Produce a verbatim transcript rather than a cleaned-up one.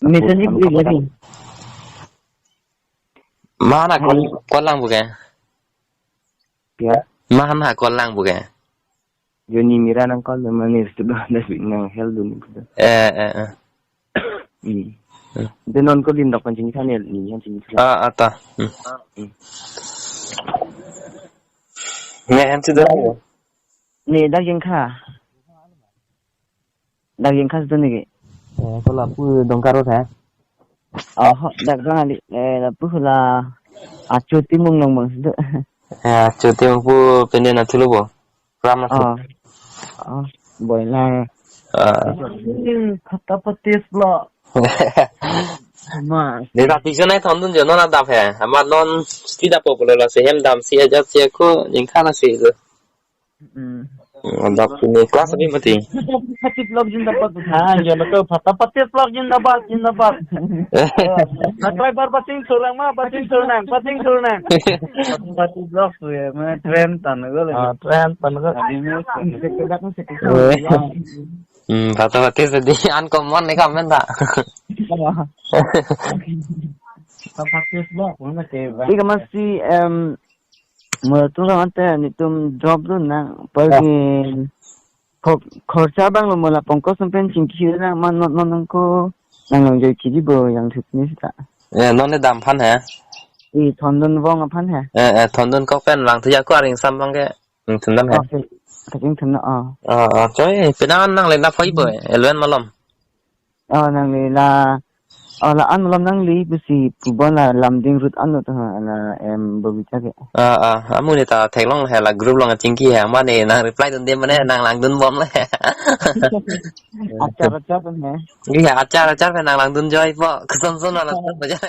Mesen ni beli lagi. Mana kol, kol lang bukan? Ya. Mana kol lang bukan? Joni mira nang kol mana itu dah dah nang hel dun itu. Eh, eh, eh. Hmm. Hmm. Denon ko din dok pancing sana ni yang cing sana. Ah, ata. Hmm. Hmm. Nge hem sudah. Ni dak jengkha. Dak jengkha sudah ni ke. Eh, ko lapu Dongka Road hai. Oh, dak jang ali. Eh, lapu la achu timung nang bang sudah. Eh, achu timung pu pende na thulu bo. Ram na. Oh. Oh, boiler. Ah. Hmm, phata patis lo. Ma. Dei ta tison ai thondun jo non adap he. Ama non sti da popular la se hem dam si ajat si ko jengkha na si jo. Hmm. Adap ni class ni mati. Phata patis vlog jindabad. Ha, jo lo to phata patis vlog jindabad, jindabad. Subscriber pating sulang ma, pating sulang, pating sulang. Phata patis vlog tu ya, ma trend tan ko le. Ah, trend tan ko. Adi mo. Sekidak sekidak. Hmm, phata patis jadi uncommon ni comment ta. Phata patis vlog mana ke. Ika masih em Mo tung ante netum drop dun nang. Ya. Pergi khor-, khorcha abang lo mo la pongkos pen chingki nang man non non nang ko nang long joi kiji bo yang thut ni sita. Eh, non ne dam aphan he? I thondun vong aphan he? Eh, eh, thondun kok pen lang thu ya ko aring sam abang ke. Hmm, thundam he. Okay. Taking thun oh. Ah, ah, choi, penang nang le na phoi bo, eleven malom. Oh, nangli la, oh, la-an malom nangli pusi pubon la Lumding road an lo to, la em Bobita ke. Ah, ah, amu ne ta theklong he la group along chingki he, mane nang reply dun de mane nang langdun bom le. Achar achar pen he. Iya, achar achar pen nang langdun joi po, koson son la langdun baja.